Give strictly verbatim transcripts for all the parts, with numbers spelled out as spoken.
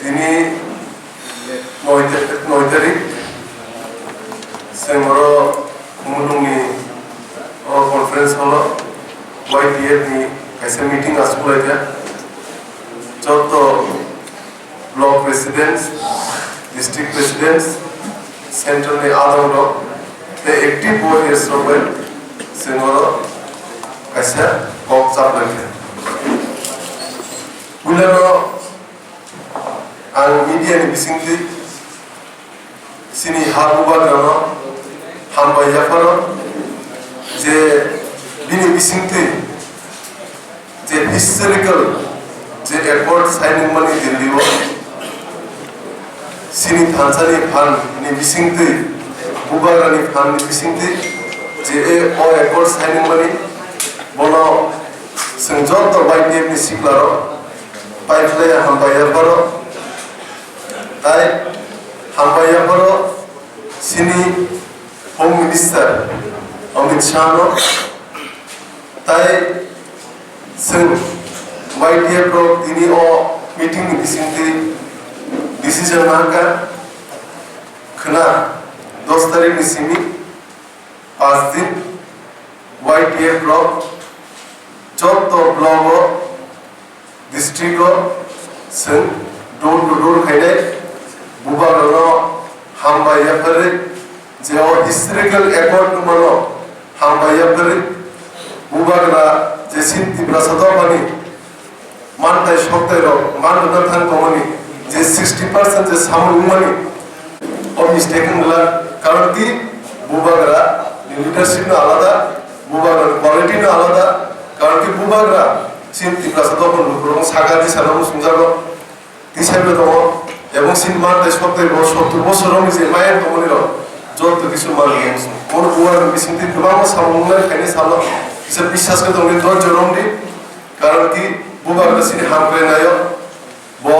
Tini noi ta-, noi tarik, chwng oro Khumulwngni o conference hall o Y T F ni kaisa meeting achuk lai kha. Joto block presidents, district presidents, central ni adong rok tei active warriors rok bai chwng oro kaisa kok chap lai kha. Puila no ang media ni bisingtwi chini ha bubagrano hambai yapharo je bini bisingtwi je historical je accord signing mani Delhi o chini thansani phan ni bisingtwi bubagrani phan ni bisingtwi je o accord signing mani bono chwng joto Y T F ni siklarok Paiphlaiya hambai yapharo, tai hambai yapharo chini Home Minister Amit Shah no, tai chwng Y T F rok tini o meeting ni bisingtwi decision nangkha khwna dos tarik ni simi pas din Y T F rok joto block o district o chwng door to door khainai bubagrano hambai yapharwi je o historical accord wngmano hambai yapharwi bubagra je chini Tiprasa dophani mantai soktai rok man rwna thang tongmani je sixty percent je samung wngmani o mistake wngla karon ki bubagra ni leadership no alada bubagra ni quality no alada karon ki bubagra chini Tiprasa dophani lukurok sakha tisa no swngjago tisa bai tongo ebong chini mantai soktai bo sottur bosor rok ni je mayang tongmani rok joto kisu man rwna swng o bubagra ni bisingtwi kwbangma samung wngnai khaini salo kisa biswas khe tongdi dhoirjo romdi. Karon ki bubagra chini hamkrai naio, bo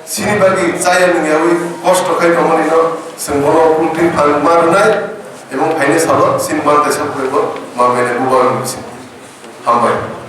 chini bagwi chaya nungyawi kosto khai tongmani no chwng bono ukung twi phan ma rwnai, ebong phaini salo chini mantai sokbai bo ma bene bubagra ni bising. Hambai.